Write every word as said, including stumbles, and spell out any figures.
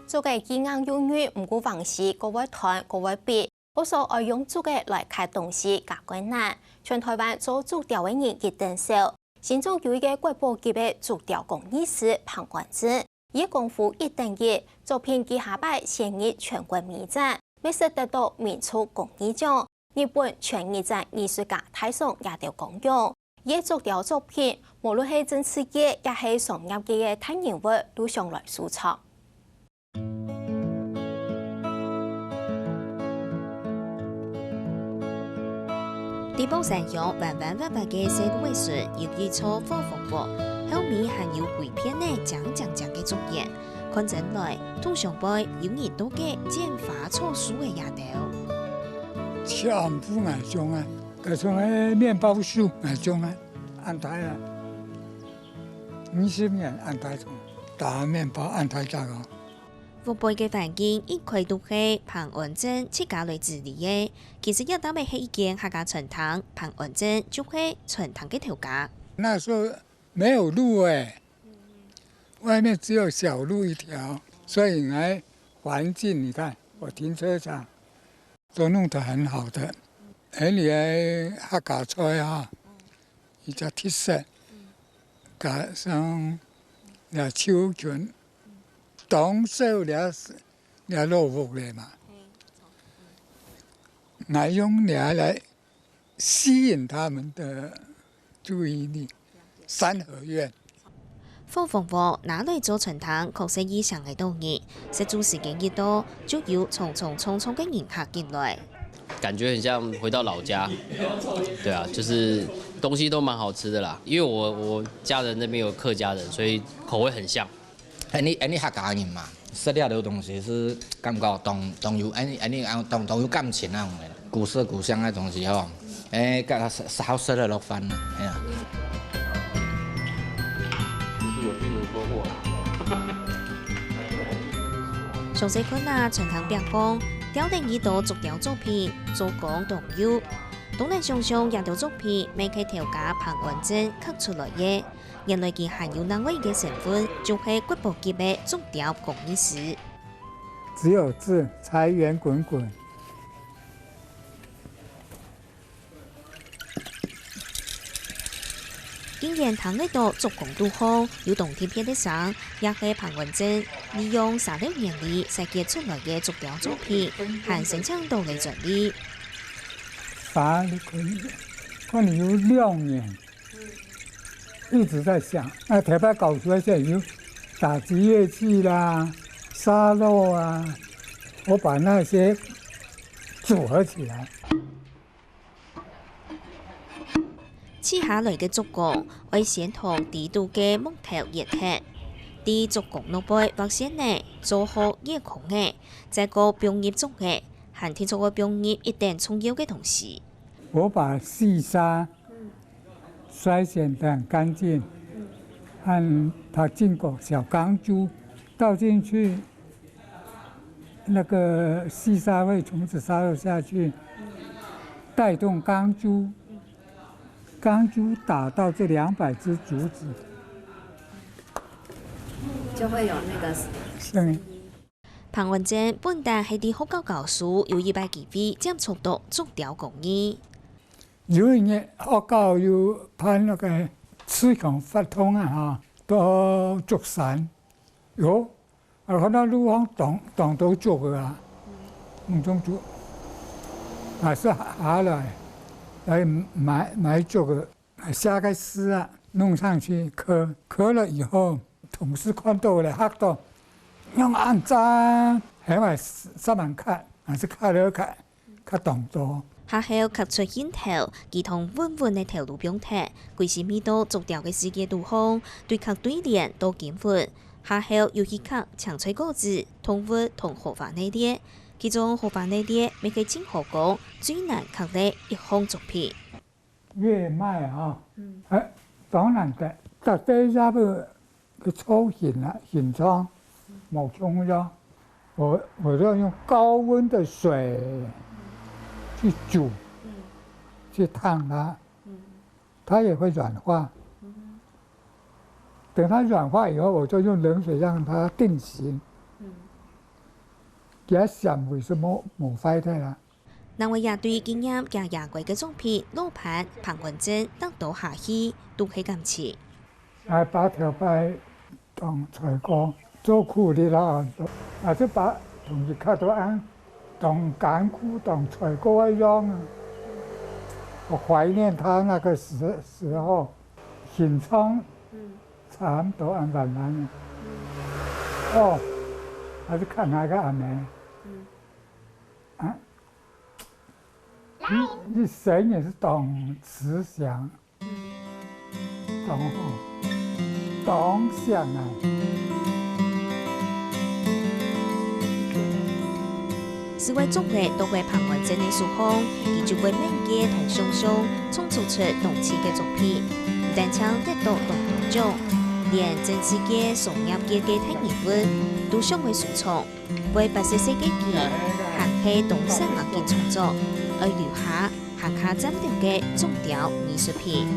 竹仔既硬又銳，毋過橫絲過會斷，過會必，故所愛用竹仔來㧡東西較困難。全臺灣做竹雕个人一等少。新竹有一個國寶級个竹雕工藝師彭安正，佢个功夫一等一，作品幾下擺先入全國美展，乜識得到民族工藝獎、日本全日制藝術家大賞這兜光榮。佢个竹雕作品，無論係政治界也係商業界个大人物，都想來收藏。 在半山腰彎彎斡斡个細路仔脣，有一座火風屋，後面還有歸片仔靚靚靚个竹園。看真來，土牆背有人在該剪花草樹仔這兜。全部𠊎種啊，該種个麵包樹𠊎種啊，恁大啊，五十年恁大種，打麵包恁大隻哦。 屋背个環境一概都係彭安正自家來治理个。其實這搭仔係一間客家餐廳，彭安正就係餐廳个頭家。那時候沒有路哎，外面只有小路一條，所以來環境，你看我停車場都弄得很好的，而且客家菜啊，一隻特色，加上那秋筍，當少了 了落屋了嘛。嗯，無錯。嗯。來用這來吸引他們的注意力。三合院。火風屋拿來做餐廳，確實異想得到人。食晝時間一到，就有重重重重个人客進來。感覺很像回到老家。對啊，就是東西都蠻好吃的啦。因為我，我家人那邊有客家人，所以口味很像。 恁呢，恁呢客家人嘛，食這兜東西係感覺當，當有，恁呢，恁呢，當，當有感情啊，古色古香个東西吼，欸，較，較好食得落飯啊，係啊。就是有病人說過啦。詳細看啊，餐廳壁項，雕等已多竹雕作品，做工當幼。當難想像這兜作品，乜係頭家彭安正刻出來个。 原來佢還有另外一個身份，就係國寶級个竹雕工藝師。只有字，財源滾滾。竟然聽得到竹工肚項有當特別个聲，也係彭安正利用沙漏原理設計出來个竹雕作品，還申請到了專利。啥？你看，看你有兩年， 一直在想，那頭擺搞出來就有打擊樂器啦、沙漏啊，我把那些組合起來。取下來个竹管，愛先同底肚个木頭研忒，在竹管內背畫線仔，做好挖空仔，再過放入竹仔，還定著愛放入一等重要个東西。我把細沙 篩選得很乾淨，和它浸過小鋼珠倒進去，那個細沙會從此沙漏下去，帶動鋼珠，鋼珠打到這兩百支竹子，就會有那個聲音。彭安正本旦係在學校教書，有一擺機會接觸到竹雕工藝。 有一日學校有辦那個自強活動啊，哈，到竹山，喲，啊，看到路上當，當多竹仔啊，當多竹，啊，係下來，來買，買竹仔，啊，寫個字啊，弄上去刻，刻了以後，同事看到了，嚇到，用恁讚，還買三萬塊，還係刻了刻。 較當多。下後刻出印頭，佢同穩穩个頭路放忒，歸心意到竹雕个世界肚項，對刻對聯到金粉。下後又去刻青菜果子、動物同荷花系列，其中荷花系列乜係盡好講，最難刻个一項作品。 月脈啊，嗯。哎，當然的，它這一下个，个造型啊，形狀，無共樣。我，我就用高溫的水去煮，嗯。去燙它，嗯。它也會軟化。嗯。等它軟化以後，我就用冷水讓它定型。嗯。佢个纖維係無，無壞忒啦。另外也對紀念厥爺哀个作品老伴彭安鎮當多下戲，都係感情。啊，爸頭擺當衰過，做苦力啦，啊，就爸同佢較多恁，當艱苦，當衰過个樣啊。我懷念他那個時，時候，形象差毋多恁完爛啊。哦，還係看那個阿妹。啊，一，一生也係當慈祥。 當好，當想啊！思維總係到位彭安鎮个手項，佢就會敏捷同想像，創作出當趣个作品，毋單淨得到當多獎，連全世界商業界个大人物都想愛收藏。 為八十歲个佢，還係當惜𠊎个創作，愛留下還較讚定个中條藝術品。